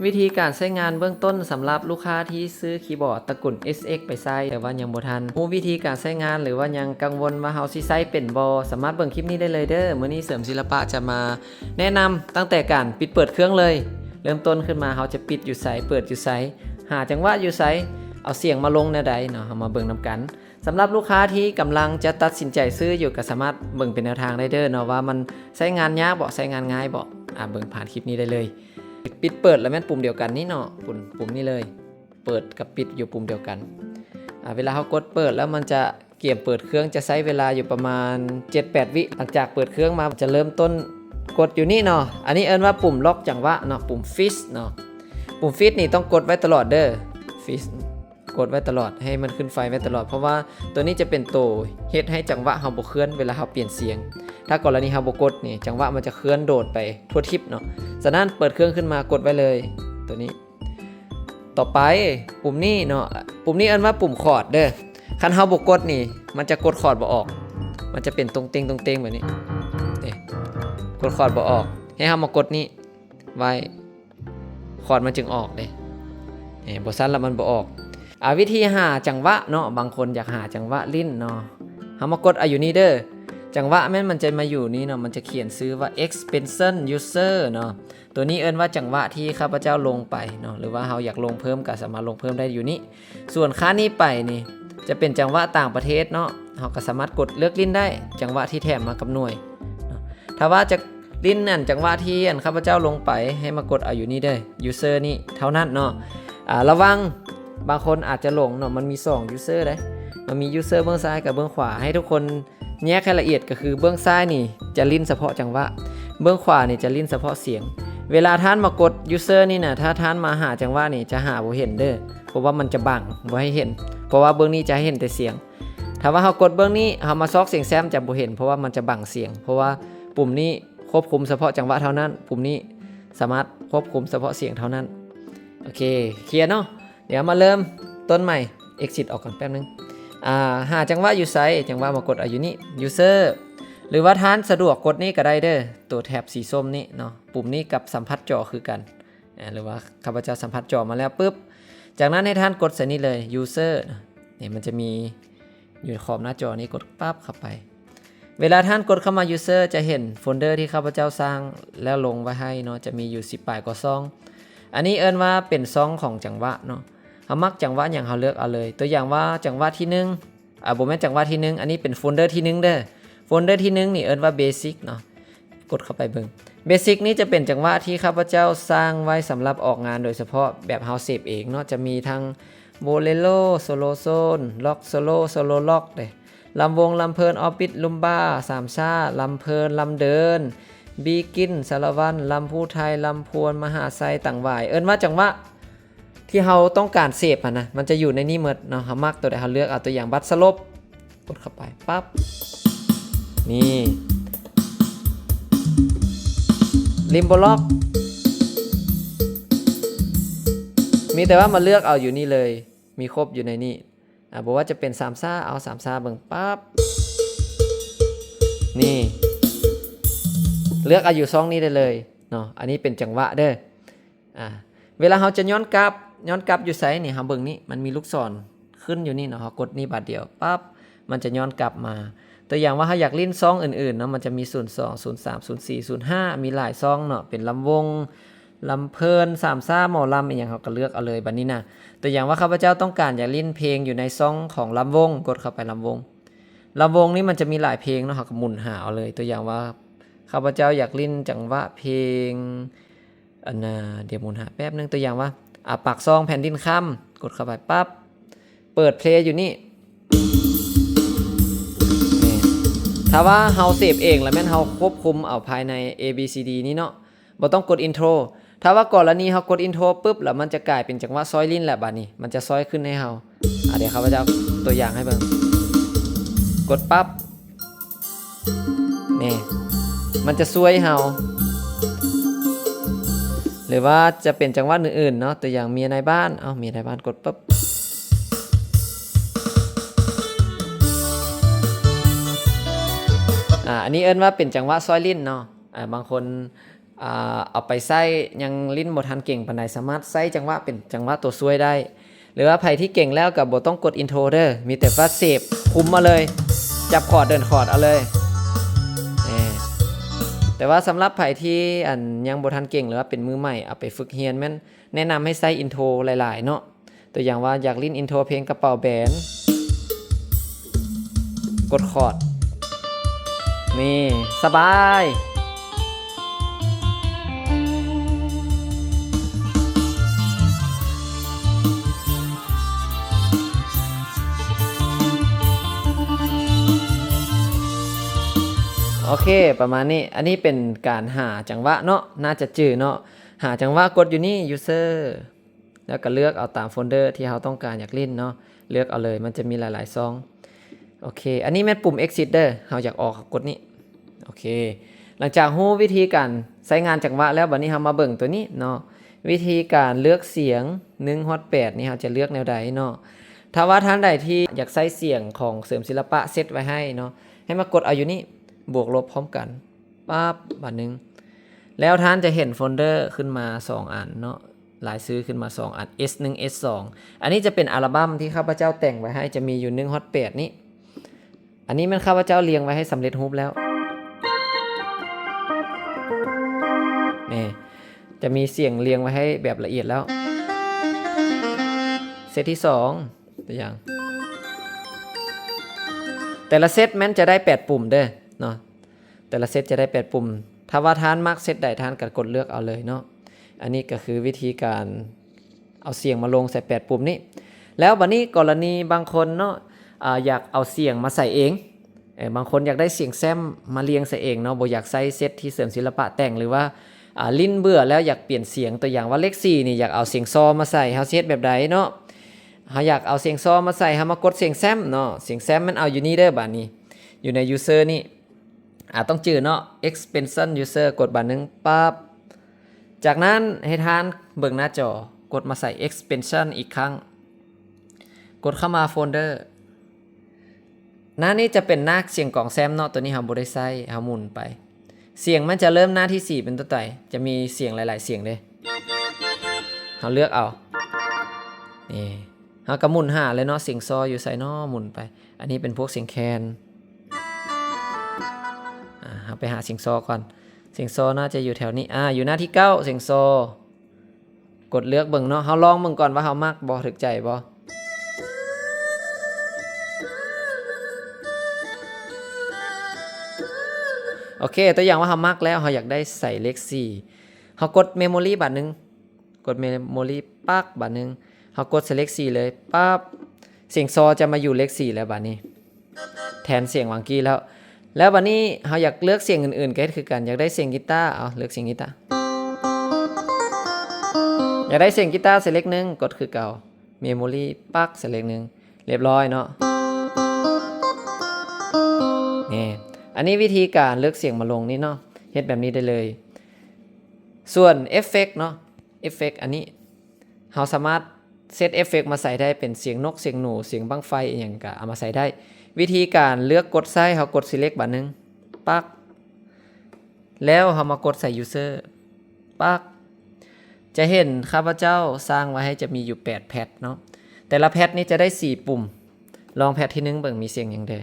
ວິທີການໃຊ້ງານເບື້ອງຕົ້ນສຳລັບລູກຄ້າທີ່ຊື້ຄີບອດຕະກຸນ ເອສເອັກ ໄປໃຊ້ ແຕ່ວ່າຍັງບໍ່ທັນຮູ້ວິທີການໃຊ້ງານ ຫຼືວ່າຍັງກັງວົນວ່າເຮົາຊິໃຊ້ເປັນບໍ່ ສາມາດເບິ່ງຄລິບນີ້ໄດ້ເລີຍເດີ. ມື້ນີ້ເສີມສິລະປະຈະມາແນະນຳຕັ້ງແຕ່ການປິດເປີດເຄື່ອງເລີຍ. ເລີ່ມຕົ້ນຂຶ້ນມາເຮົາຈະປິດຢູ່ໃສ ເປີດຢູ່ໃສ ຫາຈັງຫວະຢູ່ໃສ ເອົາສຽງມາລົງແນວໃດເນາະ ເຮົາມາເບິ່ງນຳກັນ. ສຳລັບລູກຄ້າທີ່ກຳລັງຈະຕັດສິນໃຈຊື້ຢູ່ ກໍສາມາດເບິ່ງເປັນແນວທາງໄດ້ເດີເນາະ ວ່າມັນໃຊ້ງານຍາກບໍ່ ໃຊ້ງານງ່າຍບໍ່. ອາ ເບິ່ງຜ່ານຄລິບນີ້ໄດ້ເລີຍ. ປິດເປີດແລ້ວແມ່ນປຸ່ມດຽວກັນນີ້ເນາະ ປຸ່ມ ປຸ່ມນີ້ເລີຍ ເປີດກັບປິດຢູ່ປຸ່ມດຽວກັນ. ອາ ເວລາເຮົາກົດເປີດແລ້ວມັນຈະກຽມເປີດເຄື່ອງ ຈະໃຊ້ເວລາຢູ່ປະມານເຈັດແປດວິ. ຫຼັງຈາກເປີດເຄື່ອງມາຈະເລີ່ມຕົ້ນກົດຢູ່ນີ້ເນາະ ອັນນີ້ເອີ້ນວ່າປຸ່ມລັອກຈັງຫວະເນາະ ປຸ່ມຟຣີດເນາະ. ປຸ່ມຟຣີດນີ້ຕ້ອງກົດໄວ້ຕະຫຼອດເດີ ຟຣີດ ກົດໄວ້ຕະຫຼອດ ໃຫ້ມັນຂຶ້ນໄຟໄວ້ຕະຫຼອດ ເພາະວ່າໂຕນີ້ຈະເປັນໂຕເຮັດໃຫ້ຈັງຫວະເຮົາບໍ່ເຄື່ອນເວລາເຮົາປ່ຽນສຽງ. ຖ້າກໍລະນີເຮົາບໍ່ກົດນີ້ ຈັງຫວະມັນຈະເຄື່ອນໂດດໄປທົ່ວທິບເນາະ. ສະນັ້ນເປີດເຄື່ອງຂຶ້ນມາກົດໄວ້ເລີຍ ໂຕນີ້. ຕໍ່ໄປປຸ່ມນີ້ເນາະ ປຸ່ມນີ້ເອີ້ນວ່າປຸ່ມຄອດເດີ. ຄັນເຮົາບໍ່ກົດນີ້ ມັນຈະກົດຄອດບໍ່ອອກ ມັນຈະເປັນຕົງເຕັງຕົງເຕັງແບບນີ້ ເດ້ ກົດຄອດບໍ່ອອກ. ໃຫ້ເຮົາມາກົດນີ້ໄວ້ ຄອດມັນຈຶ່ງອອກເດ້ ເອີ ບໍ່ຊັ້ນລະມັນບໍ່ອອກ. ອາ ວິທີຫາຈັງຫວະເນາະ ບາງຄົນຢາກຫາຈັງຫວະຫຼິ້ນເນາະ ເຮົາມາກົດເອົາຢູ່ນີ້ເດີ. ຈັງຫວະແມ່ນມັນຈະມາຢູ່ນີ້ເນາະ ມັນຈະຂຽນຊື່ວ່າ expansion user ເນາະ. ໂຕນີ້ເອີ້ນວ່າຈັງຫວະທີ່ຂ້າພະເຈົ້າລົງໄປເນາະ ຫຼືວ່າເຮົາຢາກລົງເພີ່ມກໍສາມາດລົງເພີ່ມໄດ້ຢູ່ນີ້. ສ່ວນຂ້າງນີ້ໄປນີ້ ຈະເປັນຈັງຫວະຕ່າງປະເທດເນາະ ເຮົາກໍສາມາດກົດເລືອກຫຼິ້ນໄດ້ ຈັງຫວະທີ່ແຖມມາກັບໜ່ວຍເນາະ. ຖ້າວ່າຈະຫຼິ້ນອັນຈັງຫວະທີ່ອັນຂ້າພະເຈົ້າລົງໄປ ໃຫ້ມາກົດເອົາຢູ່ນີ້ເດີ user ນີ້ເທົ່ານັ້ນເນາະ. ອາ ລະວັງ ບາງຄົນອາດຈະຫຼົງເນາະ ມັນມີສອງ user ເດ້ ມັນມີ user ເບື້ອງຊ້າຍກັບເບື້ອງຂວາ. ໃຫ້ທຸກຄົນແຍກໃຫ້ລະອຽດ ກໍຄືເບື້ອງຊ້າຍນີ້ຈະຫຼິ້ນສະເພາະຈັງຫວະ ເບື້ອງຂວານີ້ຈະຫຼິ້ນສະເພາະສຽງ. ເວລາທ່ານມາກົດ user ນີ້ນະ ຖ້າທ່ານມາຫາຈັງຫວະນີ້ຈະຫາບໍ່ເຫັນເດີ ເພາະວ່າມັນຈະບັງບໍ່ໃຫ້ເຫັນ ເພາະວ່າເບື້ອງນີ້ຈະໃຫ້ເຫັນແຕ່ສຽງ. ຖ້າວ່າເຮົາກົດເບື້ອງນີ້ ເຮົາມາຊອກສຽງແຊມຈະບໍ່ເຫັນ ເພາະວ່າມັນຈະບັງສຽງ ເພາະວ່າປຸ່ມນີ້ຄວບຄຸມສະເພາະຈັງຫວະເທົ່ານັ້ນ ປຸ່ມນີ້ສາມາດຄວບຄຸມສະເພາະສຽງເທົ່ານັ້ນ. ໂອເຄ ເຄລຍເນາະ. ດຽວມາເລີ່ມຕົ້ນໃໝ່ exit ອອກກ່ອນແປັບໜຶ່ງ. ອາ ຫາຈັງຫວະຢູ່ໃສ ຈັງຫວະມາກົດເອົາຢູ່ນີ້ user ຫຼືວ່າທ່ານສະດວກກົດນີ້ກໍໄດ້ເດີ ໂຕແທັບສີສົ້ມນີ້ເນາະ. ປຸ່ມນີ້ກັບສຳຜັດຈໍຄືກັນ ອາ ຫຼືວ່າຂ້າພະເຈົ້າສຳຜັດຈໍມາແລ້ວປຶບ ຈາກນັ້ນໃຫ້ທ່ານກົດໃສ່ນີ້ເລີຍ user ເນາະ. ນີ້ມັນຈະມີຢູ່ຂອບໜ້າຈໍນີ້ ກົດປັບເຂົ້າໄປ. ເວລາທ່ານກົດເຂົ້າມາ user ຈະເຫັນໂຟນເດີທີ່ຂ້າພະເຈົ້າສ້າງແລ້ວລົງໄວ້ໃຫ້ເນາະ ຈະມີຢູ່ສິບປາຍກວ່າຊ່ອງ. ອັນນີ້ເອີ້ນວ່າເປັນຊ່ອງຂອງຈັງຫວະເນາະ ເຮົາມັກຈັງຫວະຫຍັງເຮົາເລືອກເອົາເລີຍ. ຕົວຢ່າງວ່າຈັງຫວະທີໜຶ່ງ ອາ ບໍ່ແມ່ນຈັງຫວະທີໜຶ່ງ ອັນນີ້ເປັນໂຟນເດີທີໜຶ່ງເດີ. ໂຟນເດີທີໜຶ່ງນີ້ເອີ້ນວ່າ Basic ເນາະ ກົດເຂົ້າໄປເບິ່ງ. Basic ນີ້ຈະເປັນຈັງຫວະທີ່ຂ້າພະເຈົ້າສ້າງໄວ້ສຳລັບອອກງານໂດຍສະເພາະ ແບບເຮົາເສບເອງເນາະ ຈະມີທັງ Bolero Solo Zone Rock Solo Solo Rock ເດ້ ລຳວົງ ລຳເພີນ ອອບບິດ ລຸມບາ ສາມຊາ ລຳເພີນ ລຳເດີນ ບີກິນ ສາລະວັນ ລຳພູໄທ ລຳພວນ ມະຫາໄຊ ຕັງຫວາຍ. ເອີ້ນວ່າຈັງຫວະທີ່ເຮົາຕ້ອງການເສບຫັ້ນນະ ມັນຈະຢູ່ໃນນີ້ໝົດເນາະ. ເຮົາມັກໂຕໃດເຮົາເລືອກເອົາ. ຕົວຢ່າງ Bass Solo ກົດເຂົ້າໄປປັບ ນີ້ Limbo Rock ມີແຕ່ວ່າມາເລືອກເອົາຢູ່ນີ້ເລີຍ ມີຄົບຢູ່ໃນນີ້. ອາ ບໍ່ວ່າຈະເປັນສາມຊາ ເອົາສາມຊາເບິ່ງ ປັບ ນີ້ ເລືອກເອົາຢູ່ຊ່ອງນີ້ໄດ້ເລີຍເນາະ. ອັນນີ້ເປັນຈັງຫວະເດີ. ອາ ເວລາເຮົາຈະຍ້ອນກັບ ຍ້ອນກັບຢູ່ໃສນີ້ ເຮົາເບິ່ງນີ້ ມັນມີລູກສອນຂຶ້ນຢູ່ນີ້ເນາະ ເຮົາກົດນີ້ບາດດຽວ ປັບ ມັນຈະຍ້ອນກັບມາ. ຕົວຢ່າງວ່າເຮົາຢາກຫຼິ້ນຊ່ອງອື່ນໆເນາະ ມັນຈະມີສູນສອງ ສູນສາມ ສູນສີ່ ສູນຫ້າ ມີຫຼາຍຊ່ອງເນາະ ເປັນລຳວົງ ລຳເພີນ ສາມຊາ ໝໍລຳ ອີ່ຫຍັງ ເຮົາກໍເລືອກເອົາເລີຍ. ບາດນີ້ນະ ຕົວຢ່າງວ່າຂ້າພະເຈົ້າຕ້ອງການຢາກຫຼິ້ນເພງຢູ່ໃນຊ່ອງຂອງລຳວົງ ກົດເຂົ້າໄປລຳວົງ. ລຳວົງນີ້ມັນຈະມີຫຼາຍເພງເນາະ ເຮົາກໍໝູນຫາເອົາເລີຍ. ຕົວຢ່າງວ່າຂ້າພະເຈົ້າຢາກຫຼິ້ນຈັງຫວະເພງ ອັນນ່າ ດຽວໝູນຫາແປັບໜຶ່ງ. ຕົວຢ່າງວ່າ ອາ ປາກຊ່ອງແຜ່ນດິນຄຳ ກົດເຂົ້າໄປປັບ ເປີດເພລຢູ່ນີ້. ນີ້ ຖ້າວ່າເຮົາເສບເອງ ລະແມ່ນເຮົາຄວບຄຸມເອົາພາຍໃນ A B C D ນີ້ເນາະ ບໍ່ຕ້ອງກົດ intro. ຖ້າວ່າກໍລະນີເຮົາກົດ intro ປຶບ ລະມັນຈະກາຍເປັນຈັງຫວະຊອຍຫຼິ້ນແຫຼະ ບາດນີ້ມັນຈະຊອຍຂຶ້ນໃຫ້ເຮົາ. ອາ ດຽວຂ້າພະເຈົ້າຕົວຢ່າງໃຫ້ເບິ່ງ ກົດປັບ ນີ້ ມັນຈະຊ່ວຍເຮົາ. ຫຼືວ່າຈະເປັນຈັງຫວະອື່ນໆເນາະ ຕົວຢ່າງເມຍນາຍບ້ານ ເອົາ ເມຍນາຍບ້ານ ກົດປຶບ ອາ ອັນນີ້ເອີ້ນວ່າເປັນຈັງຫວະຊອຍຫຼິ້ນເນາະ. ອາ ບາງຄົນ ອ່າ ເອົາໄປໃຊ້ຍັງຫຼິ້ນບໍ່ທັນເກັ່ງປານໃດ ສາມາດໃຊ້ຈັງຫວະເປັນຈັງຫວະຕົວຊ່ວຍໄດ້ ຫຼືວ່າໃຜທີ່ເກັ່ງແລ້ວກໍບໍ່ຕ້ອງກົດອິນໂທເດີ ມີແຕ່ວ່າເສບຄຸມມາເລີຍ ຈັບຄອດເດີນຄອດເອົາເລີຍ ແຕ່ວ່າສຳລັບໃຜທີ່ ອັນ ຍັງບໍ່ທັນເກັ່ງ ຫຼືວ່າເປັນມືໃໝ່ ເອົາໄປຝຶກຮຽນ ແມ່ນແນະນຳໃຫ້ໃຊ້ອິນໂທຫຼາຍໆເນາະ. ຕົວຢ່າງວ່າຢາກຫຼິ້ນອິນໂທເພງກະເປົາແບນ ກົດຄອດ ນີ້ ສະບາຍ. ໂອເຄ ປະມານນີ້ ອັນນີ້ເປັນການຫາຈັງຫວະເນາະ ໜ້າຈະຈື່ເນາະ ຫາຈັງຫວະ ກົດຢູ່ນີ້ user ແລ້ວກໍເລືອກເອົາຕາມໂຟນເດີທີ່ເຮົາຕ້ອງການຢາກຫຼິ້ນເນາະ ເລືອກເອົາເລີຍ ມັນຈະມີຫຼາຍໆຊ່ອງ. ໂອເຄ ອັນນີ້ແມ່ນປຸ່ມ exit ເດີ ເຮົາຢາກອອກ ເຮົາກົດນີ້. ໂອເຄ ຫຼັງຈາກຮູ້ວິທີການໃຊ້ງານຈັງຫວະແລ້ວ ບັດນີ້ເຮົາມາເບິ່ງຕົວນີ້ເນາະ ວິທີການເລືອກສຽງ ໜຶ່ງຮອດແປດນີ້ ເຮົາຈະເລືອກແນວໃດເນາະ. ຖ້າວ່າທ່ານໃດທີ່ຢາກໃຊ້ສຽງຂອງເສີມສິລະປະເຊັດໄວ້ໃຫ້ເນາະ ໃຫ້ມາກົດເອົາຢູ່ນີ້ ບວກລົບພ້ອມກັນ ປັບ ບາດໜຶ່ງ ແລ້ວທ່ານຈະເຫັນໂຟນເດີຂຶ້ນມາສອງອັນເນາະ ລາຍຊື່ຂຶ້ນມາສອງອັນ S ໜຶ່ງ S ສອງ ອັນນີ້ຈະເປັນອັລະບັມທີ່ຂ້າພະເຈົ້າແຕ່ງໄວ້ໃຫ້ ຈະມີຢູ່ ໜຶ່ງຮອດແປດນີ້. ອັນນີ້ແມ່ນຂ້າພະເຈົ້າລຽງໄວ້ໃຫ້ສຳເລັດຮູບແລ້ວ ນີ້ ຈະມີສຽງລຽງໄວ້ໃຫ້ແບບລະອຽດແລ້ວ. ເຊັດທີສອງ ຕົວຢ່າງ ແຕ່ລະເຊັດແມ່ນຈະໄດ້ແປດປຸ່ມເດີເນາະ ແຕ່ລະເຊັດຈະໄດ້ແປດປຸ່ມ ຖ້າວ່າທ່ານມັກເຊັດໃດ ທ່ານກໍກົດເລືອກເອົາເລີຍເນາະ. ອັນນີ້ກໍຄືວິທີການເອົາສຽງມາລົງໃສ່ແປດປຸ່ມນີ້. ແລ້ວບັດນີ້ກໍລະນີບາງຄົນເນາະ ອາ ຢາກເອົາສຽງມາໃສ່ເອງ ເອີ ບາງຄົນຢາກໄດ້ສຽງແຊມມາລຽງໃສ່ເອງເນາະ ບໍ່ຢາກໃຊ້ເຊັດທີ່ເສີມສິລະປະແຕ່ງ ຫຼືວ່າ ອາ ຫຼິ້ນເບື່ອແລ້ວຢາກປ່ຽນສຽງ ຕົວຢ່າງວ່າເລກສີ່ນີ້ ຢາກເອົາສຽງຊໍມາໃສ່ ເຮົາຊິເຮັດແບບໃດເນາະ? ເຮົາຢາກເອົາສຽງຊໍມາໃສ່ ເຮົາມາກົດສຽງແຊມເນາະ ສຽງແຊມມັນເອົາຢູ່ນີ້ເດີ ບາດນີ້ ຢູ່ໃນ user ນີ້ ອາ ຕ້ອງຈື່ເນາະ expansion user ກົດບາດໜຶ່ງ ປັບ ຈາກນັ້ນໃຫ້ທ່ານເບິ່ງໜ້າຈໍ ກົດມາໃສ່ expansion ອີກຄັ້ງ ກົດເຂົ້າມາໂຟນເດີ. ໜ້ານີ້ຈະເປັນໜ້າສຽງກອງແຊມເນາະ ຕົວນີ້ເຮົາບໍ່ໄດ້ໃຊ້ ເຮົາໝູນໄປ ສຽງມັນຈະເລີ່ມໜ້າທີສີ່ເປັນຕົ້ນໄປ ຈະມີສຽງຫຼາຍໆສຽງເດ້ ເຮົາເລືອກເອົາ ນີ້ ເຮົາກໍໝູນຫາເລີຍເນາະ ສຽງຊໍຢູ່ໃສເນາະ ໝູນໄປ ອັນນີ້ເປັນພວກສຽງແຄນ ອາ ເຮົາໄປຫາສຽງຊໍກ່ອນ ສຽງຊໍໜ້າຈະຢູ່ແຖວນີ້ ອາ ຢູ່ໜ້າທີເກົ້າ ສຽງຊໍ ກົດເລືອກເບິ່ງເນາະ ເຮົາລອງເບິ່ງກ່ອນວ່າເຮົາມັກບໍ່ ຖືກໃຈບໍ່? ໂອເຄ ຕົວຢ່າງວ່າເຮົາມັກແລ້ວ ເຮົາຢາກໄດ້ໃສ່ເລກສີ່ ເຮົາກົດ memory ບາດໜຶ່ງ ກົດ memory ປັກ ບາດໜຶ່ງ ເຮົາກົດໃສ່ເລກສີ່ເລີຍ ປັບ ສຽງຊໍຈະມາຢູ່ເລກສີ່ແລ້ວບາດນີ້ ແທນສຽງຫວ່າງກີ້ແລ້ວ ແລ້ວບາດນີ້ເຮົາຢາກເລືອກສຽງອື່ນໆ ກໍເຮັດຄືກັນ ຢາກໄດ້ສຽງກີຕາ ເອົາ ເລືອກສຽງກີຕາ ຢາກໄດ້ສຽງກີຕາ ເຊເລັກໜຶ່ງ ກົດຄືເກົ່າ ເມໂມຣີ ປັກ ເຊເລັກໜຶ່ງ ລຽບຮ້ອຍເນາະ ນີ້ ອັນນີ້ວິທີການເລືອກສຽງມາລົງນີ້ເນາະ ເຮັດແບບນີ້ໄດ້ເລີຍ ສ່ວນເອຟເຟັກເນາະ ເອຟເຟັກອັນນີ້ ເຮົາສາມາດເຊັດເອຟເຟັກມາໃສ່ໄດ້ ເປັນສຽງນົກ ສຽງໜູ ສຽງບັ້ງໄຟ ອີ່ຫຍັງກະເອົາມາໃສ່ໄດ້ ວິທີການເລືອກກົດໃຊ້ ເຮົາກົດ select ບາດໜຶ່ງ ປັກ ແລ້ວເຮົາມາກົດໃສ່ user ປັກ ຈະເຫັນຂ້າພະເຈົ້າສ້າງໄວ້ໃຫ້ຈະມີຢູ່ແປດແພັດເນາະ ແຕ່ລະແພັດນີ້ຈະໄດ້ສີ່ປຸ່ມ ລອງແພັດທີໜຶ່ງເບິ່ງ ມີສຽງຫຍັງແດ່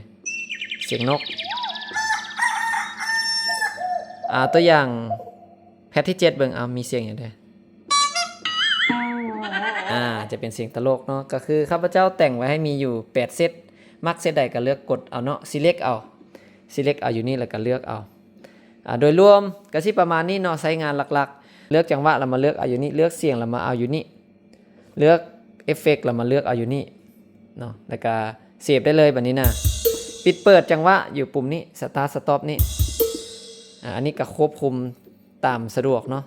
ສຽງນົກ ອາ ຕົວຢ່າງ ແພັດທີເຈັດເບິ່ງ ເອົາ ມີສຽງຫຍັງແດ່ ອາ ຈະເປັນສຽງຕະຫຼົກເນາະ ກໍຄືຂ້າພະເຈົ້າແຕ່ງໄວ້ໃຫ້ມີຢູ່ແປດເຊັດ ມັກເຊັດໃດກໍເລືອກກົດເອົາເນາະ select ເອົາ select ເອົາຢູ່ນີ້ ແລ້ວກໍເລືອກເອົາ ອາ ໂດຍລວມກໍຊິປະມານນີ້ເນາະ ໃຊ້ງານຫຼັກໆ ເລືອກຈັງຫວະ ແລ້ວມາເລືອກເອົາຢູ່ນີ້ ເລືອກສຽງ ແລ້ວມາເອົາຢູ່ນີ້ ເລືອກເອຟເຟັກ ແລ້ວມາເລືອກເອົາຢູ່ນີ້ເນາະ ແລ້ວກະເຊບໄດ້ເລີຍບາດນີ້ນະ ປິດເປີດຈັງຫວະຢູ່ປຸ່ມນີ້ start stop ນີ້ ອາ ອັນນີ້ກະຄວບຄຸມຕາມສະດວກເນາະ